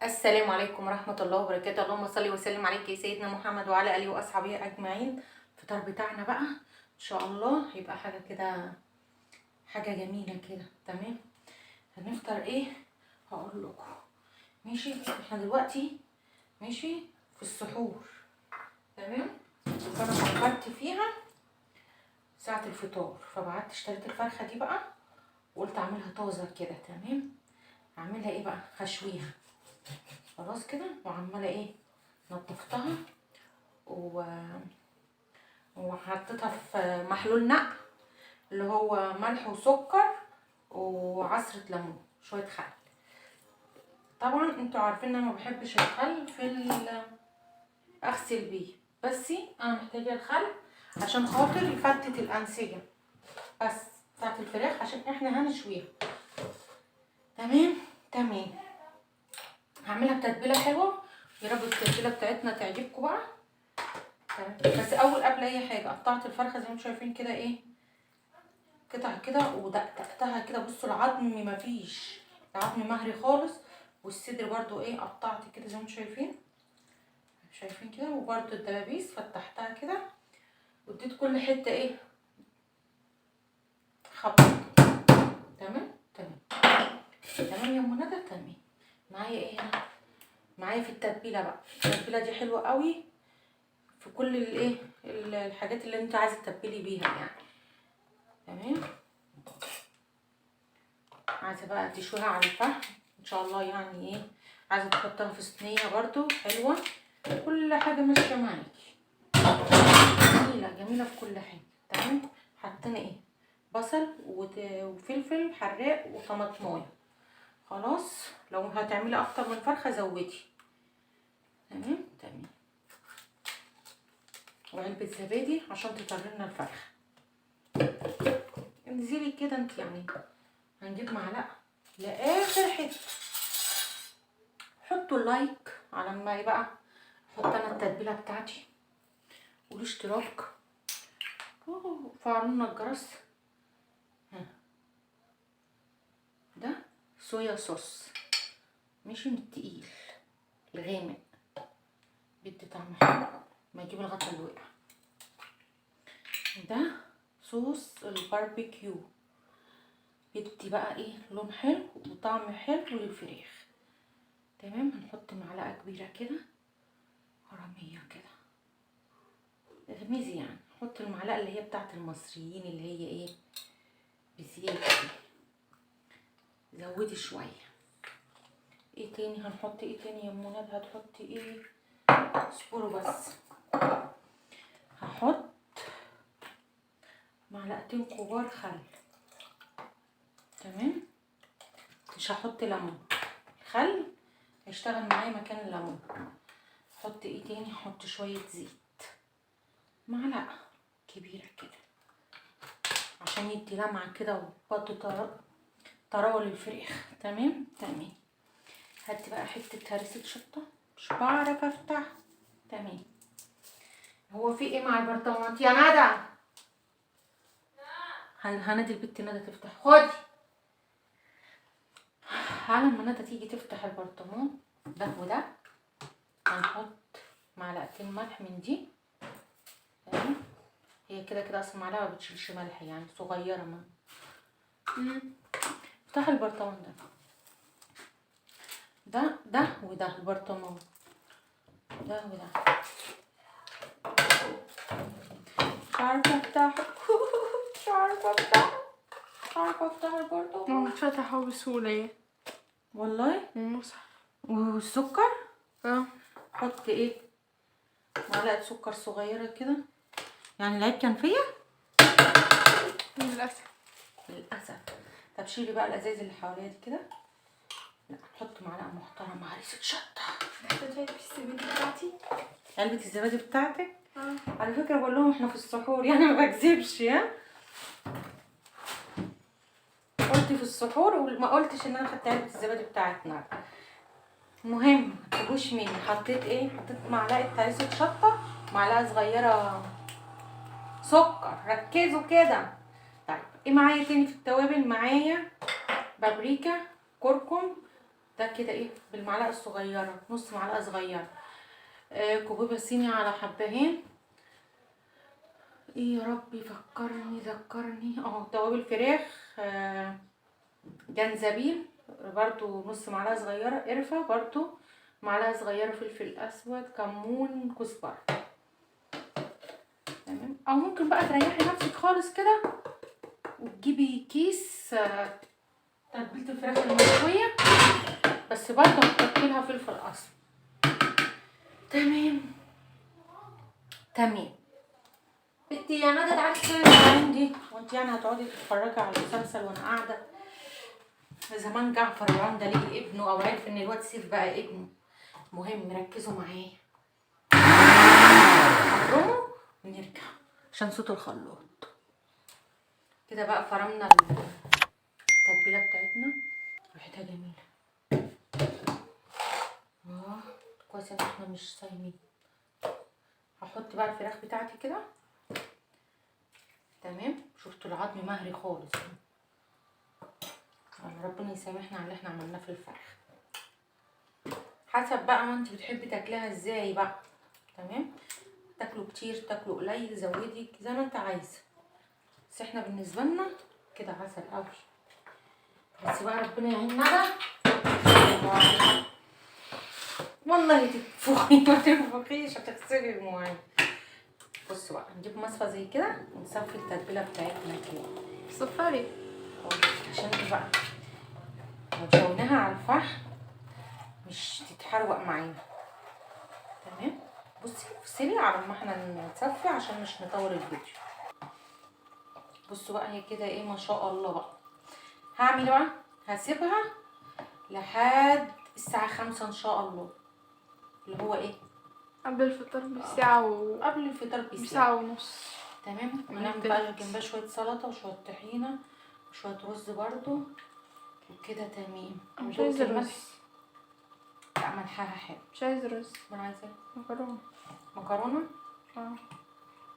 السلام عليكم ورحمة الله وبركاته. اللهم صل وسلم عليك يا سيدنا محمد وعلى آله وأصحابه أجمعين. الفطار بتاعنا بقى إن شاء الله هيبقى حاجة كده، حاجة جميلة كده. تمام، هنفطر إيه هقول لكم. ماشي، احنا دلوقتي ماشي في السحور. تمام، فأنا فكرت فيها ساعة الفطار، فبعت اشتريت الفرخة دي بقى وقلت اعملها طازة كده. تمام، اعملها ايه بقى؟ هشويها خلاص كده، وعماله ايه نضفتها وحطيتها في محلول نقع اللي هو ملح وسكر وعصرة ليمون شوية خل. طبعا انتوا عارفين ان انا ما بحبش الخل في اغسل بيه، بس انا محتاجه الخل عشان خاطر يفتت الانسجة بس بتاعت الفراخ، عشان احنا هنشويها. تمام تمام، هعملها بتتبيله حلوة، يا رب التتبيله بتاعتنا تعجبكم بقى. تمام، بس اول قبل اي حاجة قطعت الفرخه زي ما انتم شايفين كده، ايه قطع كده ودقدقتها كده. بصوا العظم مفيش، العظم مهري خالص، والصدر برده ايه قطعت كده زي ما انتم شايفين كده، وبرده الدبابيس فتحتها كده واديت كل حتة ايه خبط. تمام تمام تمام يا ام ندى. تمام، معايا ايه هنا؟ معايا في التتبيله بقى، التتبيله دي حلوة قوي في كل الايه الحاجات اللي انت عايزه تتبلي بيها يعني. تمام، عايزه بقى تشويها على الفحم ان شاء الله، يعني ايه عايزه تحطها في صينية برده حلوة، كل حاجة ماشية معاكي، جميلة جميلة في كل حاجة. تمام، حطينا ايه بصل وفلفل حراق وطماطمايه. خلاص، لو هتعملي اكتر من فرخة زودي. تمام تمام، وعلبة زبادي عشان تطري لنا الفرخه. انزلي كده انت، يعني هنجيب معلقه لاخر حتة. حطوا ال like على ما بقى احط انا التتبيله بتاعتي، والاشتراك، وفعلوا لنا الجرس. ها، ده صويا صوص ماشي، من التقيل الغامق، بيدي طعم حلو. ما اجيب الغطا اللي وقع ده صوص الباربيكيو، بيدي بقى ايه لون حلو وطعم حلو للفراخ. تمام، هنحط معلقه كبيرة كده هرميه كده اغمزي، يعني حط المعلقة اللي هي بتاعت المصريين اللي هي ايه بزيادة دي، زودي شوية. ايه تاني هنحط؟ ايه تاني يا ام ندى؟ هتحطي ايه؟ اصبروا بس. هحط معلقتين كبار خل. تمام، مش هحط ليمون، الخل هيشتغل معايا مكان الليمون. احط ايه تاني؟ احط شوية زيت، معلقه كبيرة كده عشان يدي لمعة كده وبرده طراوه للفراخ. تمام تمام، هاتي بقى حتة هرسه شطه، مش بعرف افتح. تمام، هو في ايه مع البرطمانات يا ندى؟ هندي البت ندى تفتح. خدي على ما ندى تيجي تفتح البرطمان ده وده. هنحط معلقتين ملح من دي. تمام، هي كده كده اصلا معلقه ما بتشيلش ملح، يعني صغيرة. ما افتح البرطمان ده ده ده وده، البرطمان ده وده، مش عارفه افتحه، مش عارفه افتحه، مش عارفه افتح البرطمان. اتفتحوا بسهولة يعني. والله. صح. والسكر اه، حط ايه معلقه سكر صغيرة كده، يعني العيب كان فيا للأسف للاسف. طب شيلي بقى الازايز اللي حواليا دي كده. لا، نحط معلقه محترمه هريسه شطه. حطيت علبة الزبادي بتاعتي. علبة الزبادي بتاعتك؟ اه. على فكرة بقول لهم احنا في السحور، يعني ما بكذبش. ها، قلت في السحور وما قلتش ان انا خدت علبة الزبادي بتاعتنا. المهم ما تاخدوش مني. حطيت ايه؟ حطيت معلقه هريسه شطه، معلقه صغيرة سكر. ركزوا كده. طيب ايه معايا تاني في التوابل؟ معايا بابريكا، كركم، ده كده ايه بالمعلقه الصغيرة، نص معلقه صغيرة. كوبيبه صيني على حبهين. ايه يا ربي فكرني ذكرني، توابل فراخ، جنزبيل برضو نص معلقه صغيرة، قرفه برضو معلقه صغيرة، فلفل اسود، كمون، كزبره. تمام. او ممكن بقى تريحي نفسك خالص كده وتجيبي كيس تتبيله الفراخ المشويه، بس برضو هتحطي لها فلفل اسود. تمام تمام. بنتي يا ندى تعالي تشتري عندي، وانت يعني هتقعدي تتفرجي على المسلسل وانا قاعدة. زمان جعفر العمدة ليه ابنه، او عرف ان الواد سيف بقى ابنه. مهم ركزوا معايا، نفرمه ونرجع عشان صوت الخلاط. كده بقى فرمنا التتبيله بتاعتنا، ريحتها جميلة. كويس ان احنا مش صايمين. هحط بقى الفراخ بتاعتي كده. تمام. شفتوا العظم مهري خالص، ربنا يسامحنا على اللي احنا عملناه في الفرخ. حسب بقى ما انت بتحبي تاكليها ازاي بقى. تمام. تاكلوا كتير تاكلوا قليل، زودي زي ما انت عايزه، بس احنا بالنسبة لنا كده عسل قوي. بس بقى ربنا يعيننا ده، والله تتفخي ما تنفخيش هتغسلي المواعين. بصوا بقى نجيب مصفى زي كده ونصفي التتبيله بتاعتنا كده. صفاري عشان بقى لو شويناها على الفحم مش تتحروق معانا. تمام. بصي افصلي على ما احنا نصفي عشان مش نطول الفيديو. بصوا بقى هي كده ايه ما شاء الله. بقى هعمل بقى هسيبها لحد الساعة 5 ان شاء الله، اللي هو ايه قبل الفطار بساعة قبل الفطار بساعة، بساعة ونص. تمام. ونعمل بقى جنبها شوية سلطة وشوية طحينة وشوية رز برضو وكده. تمام. مش عايزة رز. لا ملحها حلو. مش عايزة رز. ما انا عايزة مكرونة. مكرونة؟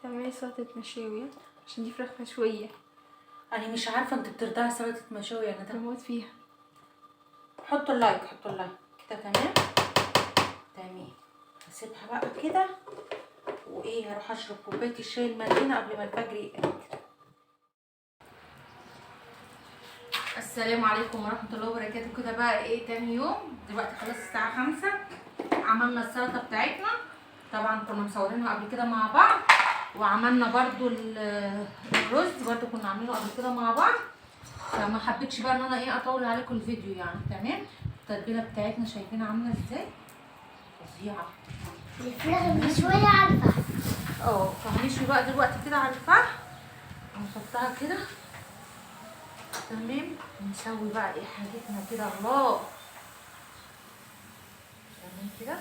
تعملي سلطة مشاوي عشان دي فراخ مشوية. أنا مش عارفة انت بترضعي سلطة مشاوي يا ندى؟ بموت فيها. حطوا ال like، حطوا ال like كده. تمام تمام. هسيبها بقى كده وايه، هروح اشرب كوباية الشاي المليانة قبل ما الفجر يأذن. السلام عليكم ورحمة الله وبركاته. كده بقى ايه تاني يوم دلوقتي خلاص الساعة 5، عملنا السلطة بتاعتنا، طبعا كنا مصورينها قبل كده مع بعض، وعملنا برضو الرز برضو كنا عاملينه قبل كده مع بعض، فما حبيتش بقى ان انا ايه اطول عليكم الفيديو يعني. تمام. التتبيله بتاعتنا شايفينها عامله ازاي؟ فظيعة. الفراخ المشويه على الفحم. فهنشوي بقى دلوقتي كده على الفحم، ونحطها كده. تمام. ونسوي بقى ايه حاجتنا كده. الله. تمام كده.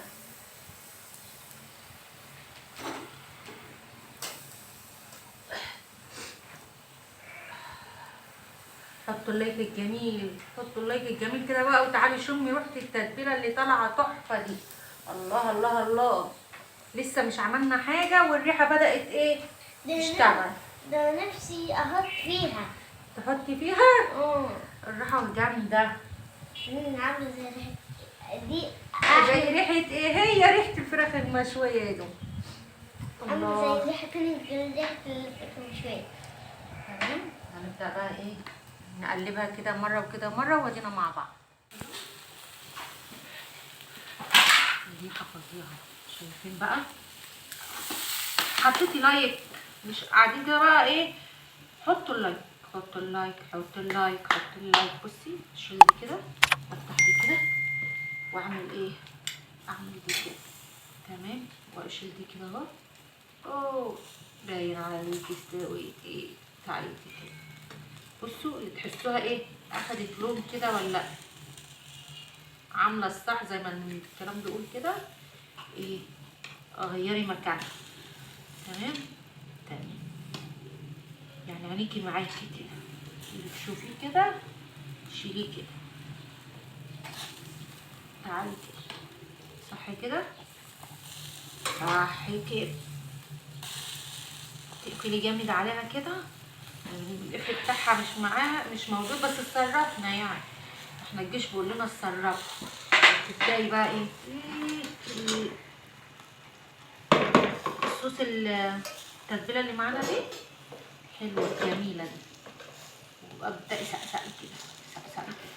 حطوا ال like الجميل، حطوا ال like الجميل كده بقى، وتعالي شمي ريحه التتبيله اللي طالعه تحفة دي. الله الله الله. لسه مش عملنا حاجة والريحه بدات ايه تشتغل. ده نفسي احط فيها. تحطي فيها؟ الريحة جامدة. عامله زي ريحه دي، زي ريحه ايه؟ هي ريحه الفراخ المشويه يا دوب. عامله زي ريحه الفراخ المشويه. تمام. هنبدا بقى ايه نقلبها كده مرة وكده مرة، وادينا مع بعض. الريحة فظيعة. شايفين بقى؟ حطيتي like، مش قاعدين كده بقى ايه، حطوا ال like، حطوا ال like، حطوا ال like، حطوا ال like. بصي شيل دي كده، افتح دي كده، واعمل ايه، اعمل دي كده. تمام. واشيل دي كده اهو. اوه باين على الكيس ايه. تعالي دي كده. بصوا تحسوها ايه، اخدت لون كده ولا لا؟ عامله الصح زي ما الكلام بيقول كده. ايه غيري مكانها. تمام تمام. يعني عينيكي معاكي كده، اللي تشوفيه كده شيليه كده. تعالي كده. صح كده، صح كده. تقفلي جامد عليها كده. القفل بتاعها مش معاها، مش موجود، بس اتصرفنا يعني. احنا احنا الجيش بيقول لنا اتصرفوا. تبداي بقى ايه الصوص التتبيله اللي معانا دي حلوة الجميلة دي، وابداي سقسقي كده، سقسقي كده.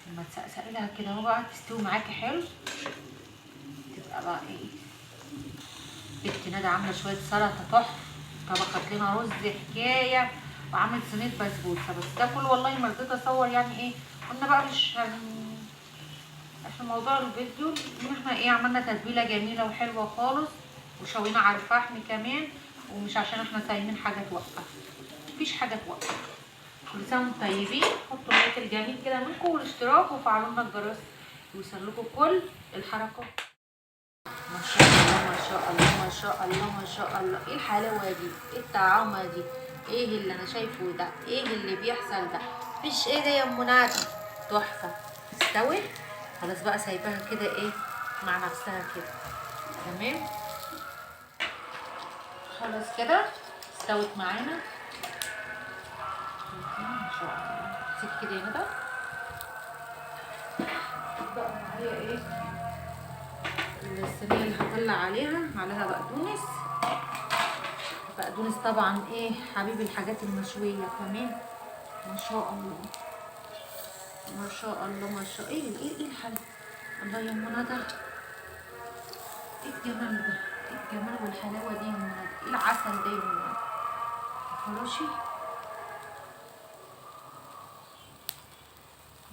لما تسقسقي لها كده اهو بقى تستوي معاكي حلو. تبقى بقى ايه بنت ندى عامله شوية سلطة تحفة، طبخت لنا رز حكاية، وعملت صينية بسبوسه. بس ده كله والله ما رضيت اصور، يعني ايه قلنا بقى مش عشان موضوع الفيديو ان احنا ايه عملنا تتبيله جميلة وحلوه خالص، وشوينا على الفحم كمان، ومش عشان احنا صايمين حاجة توقف، مفيش حاجة توقف. كل سنة وانتم طيبين. حطوا اللايك الجميل كده منكم والاشتراك، وفعلوا لنا الجرس يوصل لكم كل الحركات. ما شاء الله ما شاء الله ما شاء الله ما شاء الله، ايه الحلاوة دي؟ ايه الطعامه دي؟ ايه اللي انا شايفه ده؟ ايه اللي بيحصل ده؟ مفيش ايه ده يا ام ندى؟ تحفة. استوت خلاص بقى، سايباها كده ايه مع نفسها كده. تمام خلاص كده استوت معانا ما شاء الله. سيب كده يا ندى بقى معايا ايه الصينية اللي هطلع عليها بقدونس. بقدونس طبعا ايه حبيب الحاجات المشويه كمان. ما شاء الله ما شاء الله ما شاء ايه ايه ايه الحل. الله يا ام ندى، ايه الجمال ده؟ ايه الجمال والحلاوه دي يا ام ندى؟ ايه العسل ده يا ام ندى؟ خراشي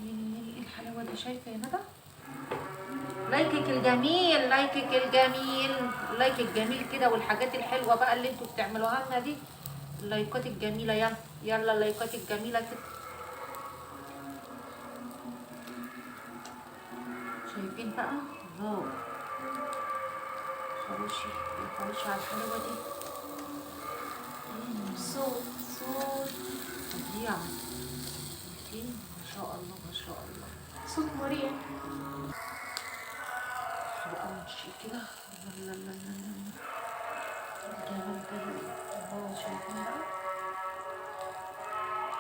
ايه الحلاوة دي؟ شايفه يا ندى؟ لايكك الجميل، لايكك الجميل، like الجميل كده، والحاجات الحلوة بقى اللي انتوا بتعملوها لنا دي، اللايكات الجميلة. يلا يلا اللايكات الجميلة كده. شايفين بقى؟ الله خروشي يا خروشي على الحلاوة دي. صوت صوت فظيع. شايفين؟ ما شاء الله ما شاء الله، صوت مريح بقى ونشيل كده. لا لا لا لا الجمال ده. الله شايفين بقى؟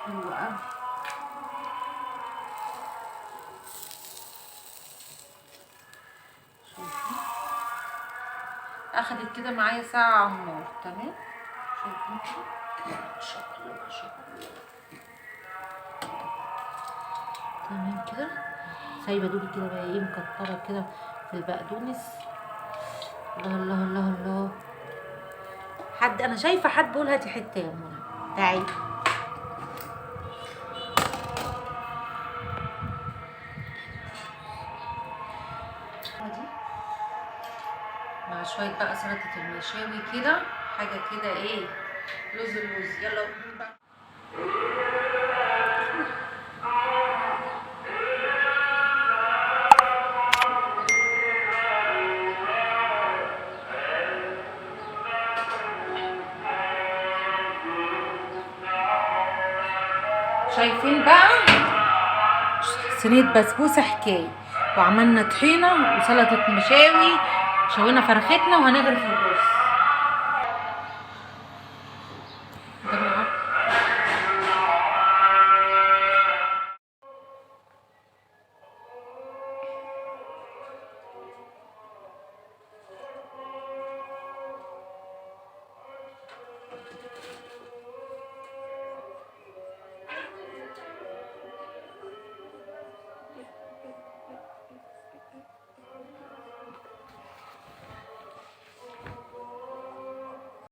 حلو قوي. شايفين؟ اخدت كده معايا ساعة على النار. تمام شايفين كده؟ ما شاء الله ما شاء الله. تمام كده. سايبه دول كده بقى ايه مكتره كده في البقدونس. الله الله الله الله. حد انا شايفه حد بيقول هاتي حتة يا منى، تعالي. دي مع شوية بقى سلطة المشاوي كده، حاجة كده ايه لوز اللوز. يلا بقى. شايفين بقى صينية بسبوسة حكاية، وعملنا طحينة وسلطة مشاوي، شوينا فرختنا وهنغرف الرز.